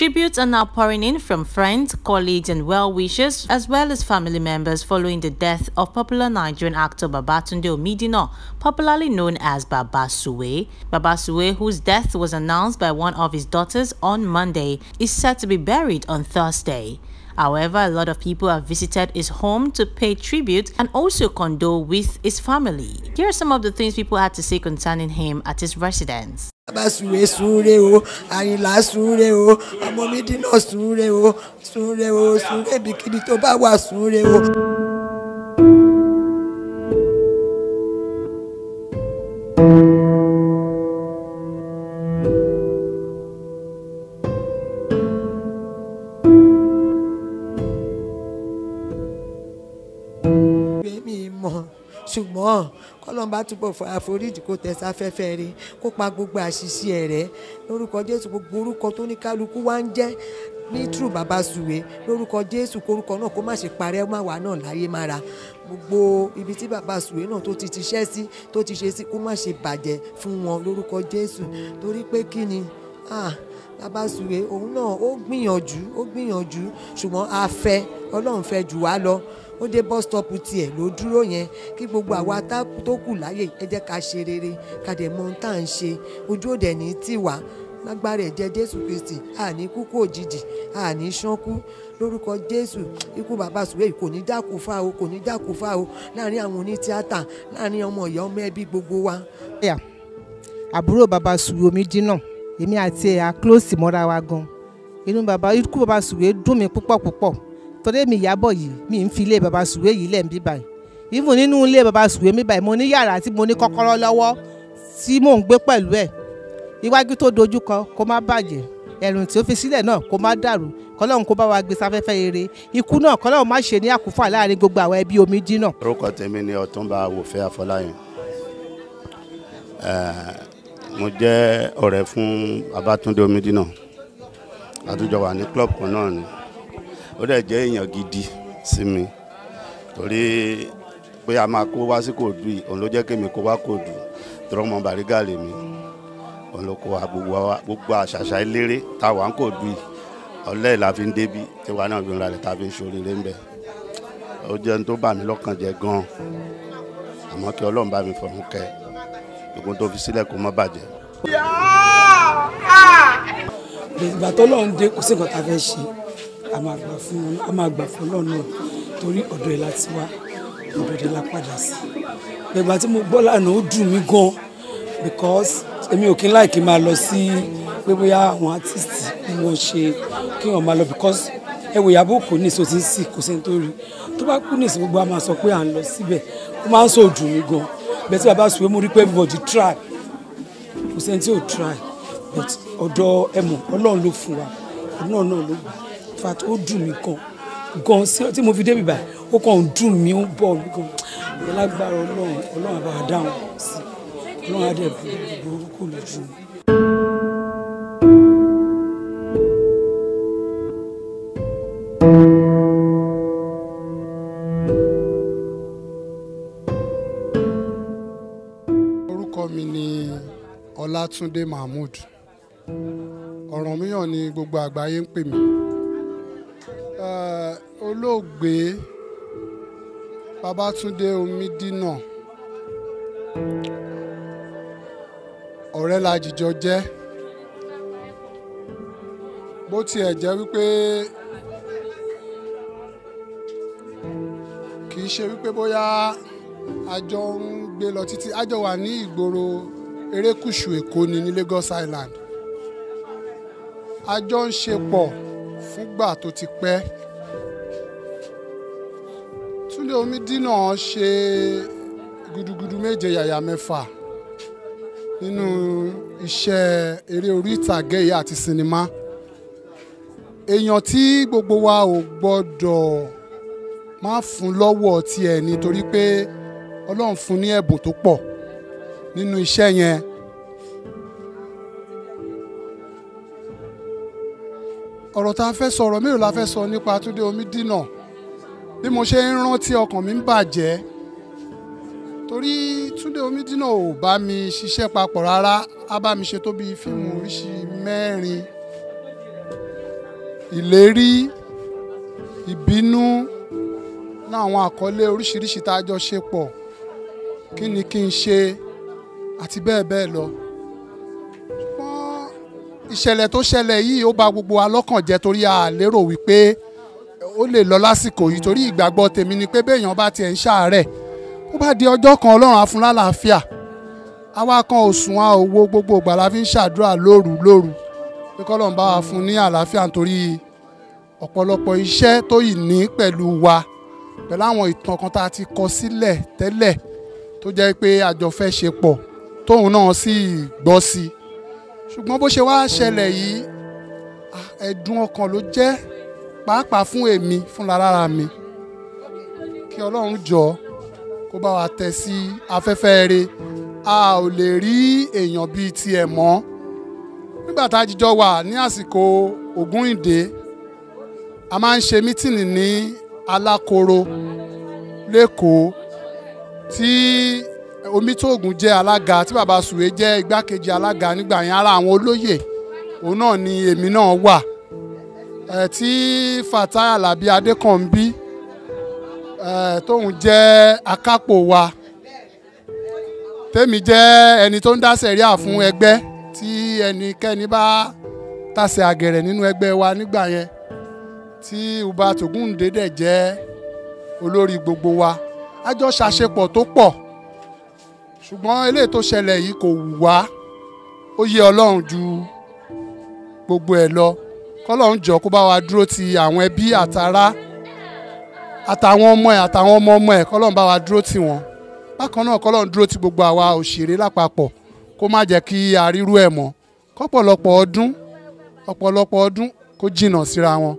Tributes are now pouring in from friends, colleagues and well-wishers, as well as family members following the death of popular Nigerian actor Babatunde Omidina, popularly known as Baba Suwe. Baba Suwe, whose death was announced by one of his daughters on Monday, is set to be buried on Thursday. However, a lot of people have visited his home to pay tribute and also condole with his family. Here are some of the things people had to say concerning him at his residence. Baba Suwe súre o, Àyìnlá súre o, ọmọ Omidina súre o, súre o, súre ibikíbi tó bá wà súre o. Ṣùgbọ́n k'Ọlọ́run bá túbọ̀ fún àforíjì kó tẹ̀ sáfẹ́fẹ́ rí, kó pa gbogbo àṣìṣe ẹ̀ rẹ́ lórúkọ Jésù. Gbogbo orúkọ tó ní kálukú wá ń jẹ́ ní true Baba Suwe lórúkọ Jésù, kórúkọ náà kó má ṣe parẹ́, má wà náà láyé mára. Gbogbo ibi tí Baba Suwe náà tó ti ṣiṣẹ́ sí, tó ti ṣe sí, kó má ṣe bàjẹ́ fún wọn lórúkọ Jésù. Torí pé kí ni, Baba Suwe òun náà ó gbìyànjú, ṣùgbọ́n a fẹ́ Ọlọ́run fẹ́ jù wá lọ. Ó dé bus stop tiẹ̀ ló dúró yẹn. Kí gbogbo àwa tó kù láyè, ẹ jẹ́ ká ṣe rere, ká dẹ̀ mọ ohun tá à ń ṣe. Ojú òde ní tì wá lágbára ẹ̀jẹ̀ Jésù Kristi. Àní kúkú òjijì, àní ṣánkú lórúkọ Jésù. Ikú Baba Suwe kò ní dákú fá o, kò ní dákú fá o, láàrin àwọn onítíátà, láàrin ọmọ ìyá, ọmọ ẹbí gbogbo wa. Àbúrò Baba Suwe Omidina, èmi àti ẹ̀ á close mọ́ra wa gan. Inú bàbá ikú Baba Suwe dùn mí púpọ̀ púpọ̀. Torí èmi Ìyábọ̀ yìí, mi ń fi ilé Baba Suwe yìí lẹ̀ ń bí báyìí. Even nínú ilé Baba Suwe mi báyìí, mo ní yàrá tí mo ní kọ́kọ́rọ́ lọ́wọ́ tí mò ń gbé pẹ̀lú ẹ̀. Iwájú tó dojúkọ kó má bàjẹ́, ẹ̀rùn tí ó fi sílẹ̀ náà kó má dàrú, k'Ọlọ́run kó bá wa gbé sáfẹ́fẹ́ rere. Ikú náà k'Ọlọ́run má ṣe ní àkúfà láàrin gbogbo àwọn ẹbí Omidina. Orúkọ tèmi ni Ọ̀túnba Wòfẹ́ Afọláyàn. Mo jẹ́ ọ̀rẹ́ fún Babátúndé Omidina. Àtúnjọ wà ní club kan náà ni. Ó dẹ̀ jẹ́ èèyàn gidi sí mi, torí pé a máa kó wá sí Kòòdú yìí, òun ló jẹ́ kémi kó wá Kòòdú, torí ọmọ Bàrígà lèmi, òun ló kó wa gbogbo àṣàṣà eléré tá a wà ń Kòòdú yìí, ọ̀lẹ́ la fi ń débí, tiwa náà fi ń ralẹ̀, tá a fi ń ṣoríire ń bẹ̀. Ó jẹ́ ohun tó bà mí lọ́kàn jẹ́ gan-an, àmọ́ kí Ọlọ́run bá mi fọ̀run kẹ́, gbogbo tó fi sílẹ̀ kó má bàjẹ́. Ìgbà tọ́lọ́run dé, kò sí nǹkan tá a fẹ́ ṣe. A máa gbà fún Ọlọ́run náà, torí ọ̀dọ̀ ẹ̀ láti wá, ọ̀dọ̀ ẹ̀ la padà sí. Ìgbà tí mo gbọ́ lánàá, ó dùn mí gan, because èmi ò kí ń láìkí máa lọ sí pé bóyá àwọn artist bí wọ́n ṣe kí wọ́n máa lọ, because ẹ wò Ìyábọ̀ kò ní ìsọ tí ń sì kò sẹ́ni tó rí. Tó bá kú ní ìsìn, gbogbo a máa sọ pé à ń lọ síbẹ̀. Ó máa ń sọ dùn mí gan. Bẹ́ẹ̀ tí Baba Suwe, mo rí pé everybody try, kò sẹ́ni tí ò try, but ọ̀dọ̀ ẹ̀mọ̀ Ọlọ́run ló fún wa, Ọlọ́run náà ló gbà. Fact, ó dùn mí gan gan tí mo fi débi báyìí, ó kàn ń dùn mí, ó ń bọ̀ mí gan. Lágbára Ọlọ́run, Ọlọ́run á bá wa dáhùn sí, Ọlọ́run á dẹ̀ burúkú lójú mi. Orúkọ mi ni Ọlátúndé Mahmood. Ọ̀rànmíyàn ni gbogbo àgbáyé ń pè mí. Olóògbé Babátúndé Omidina, ọ̀rẹ́ la jìjọ jẹ́. Bó tiẹ̀ jẹ́ wípé kì í ṣe wípé bóyá a jọ ń gbé lọ títí, a jọ wà ní ìgboro erékùṣù Èkó ni ní Lagos Island. A jọ ń ṣe pọ̀ fúngbà tó ti pẹ́. Túndé Omidina ṣe gudugudu méje yàyà mẹ́fà nínú iṣẹ́ eré orí ìtàgé yìí àti sinimá. Èèyàn tí gbogbo wa ò gbọ́dọ̀ má fún lọ́wọ́ tiẹ̀ nítorí pé Ọlọ́run fún ní ẹ̀bùn tó pọ̀ nínú iṣẹ́ yẹn. Ọ̀rọ̀ tá a fẹ́ sọ, ọ̀rọ̀ mélòó la fẹ́ sọ nípa Túndé Omidina? Bí mo ṣe ń rántí, ọkàn mi ń bàjẹ́, torí Túndé Omidina ò bá mi ṣiṣẹ́ papọ̀ rárá. Á bá mi ṣe tó bí fíìmù oríṣi mẹ́rin. Ìlérí, Ìbínú, ní àwọn àkọlé oríṣiríṣi tá a jọ ṣe pọ̀, Kí ni kí n ṣe, àti bẹ́ẹ̀ bẹ́ẹ̀ lọ. Ṣùgbọ́n ìṣẹ̀lẹ̀ tó ṣẹlẹ̀ yìí ó bà gbogbo wa lọ́kàn jẹ́, torí a lérò wípé ó lè lọ lásìkò yìí, torí ìgbàgbọ́ tèmi ni pé béèyàn bá tiẹ̀ ń ṣàárẹ̀, ó bá di ọjọ́ kan Ọlọ́run á fún lálàáfíà. Àwa kan ò sùn, a ò wo, gbogbo ìgbà la fi ń ṣàdúrà lóru lóru pé k'Ọlọ́run bá wa fún ní àlàáfíà, nítorí ọ̀pọ̀lọpọ̀ iṣẹ́ tó yìí ní pẹ̀lú wa, pẹ̀lú àwọn ìtàn kan tá a ti kọ sílẹ̀ tẹ́lẹ̀ tó jẹ́ pé àjọ fẹ́ ṣe pọ̀, tóun náà sì gbọ́ sí i. Ṣùgbọ́n bó ṣe wá ṣẹlẹ̀ yìí, ẹ̀dùn ọkàn ló jẹ́, pàápàá fún èmi fúnra lára mi. Kí Ọlọ́run jọ̀ọ́ kó bá wa tẹ̀ sí afẹ́fẹ́ rere. A ò lè rí èèyàn bíi tiẹ̀ mọ́. Nígbà tá a jíjọ wà ní àsìkò Ògúnrìndé, a máa ń ṣe mítìnì ní Alákoro lẹ́kọ̀ọ́, tí Omítóògùn jẹ́ alága, tí Bàbá Sùwé jẹ́ igbákejì alága nígbà yẹn. Ara àwọn olóyè òun náà ni èmi náà wà, tí Fatai Àlàbí Adékànbí tóun jẹ́ akápò wa, tèmi jẹ́ ẹni tó ń dá sẹ̀ríà fún ẹgbẹ́ tí ẹnikẹ́ni bá tàsé àgẹ̀rẹ̀ nínú ẹgbẹ́ wa nígbà yẹn, tí Uba Tògúndé dẹ̀ jẹ́ olórí gbogbo wa. A jọ ṣàṣepọ̀ tó pọ̀, ṣùgbọ́n eléyìí tó ṣẹlẹ̀ yìí kò wù wá. Ó yé Ọlọ́run ju gbogbo ẹ̀ lọ. Kọ́lọ́run jọ kó bá wa dúró ti àwọn ẹbí àtará àtàwọn ọmọ ẹ̀ àtàwọn ọmọ ọmọ ẹ̀, kọ́lọ́run bá wa dúró tì wọ́n. Bákan náà kọ́lọ́run dúró ti gbogbo àwa òṣèré lápapọ̀, kó má jẹ́ kí a rírú ẹ̀ mọ́, kọ́pọ̀lọpọ̀ ọdún, ọ̀pọ̀lọpọ̀ ọdún kó jìnnà síra wọn.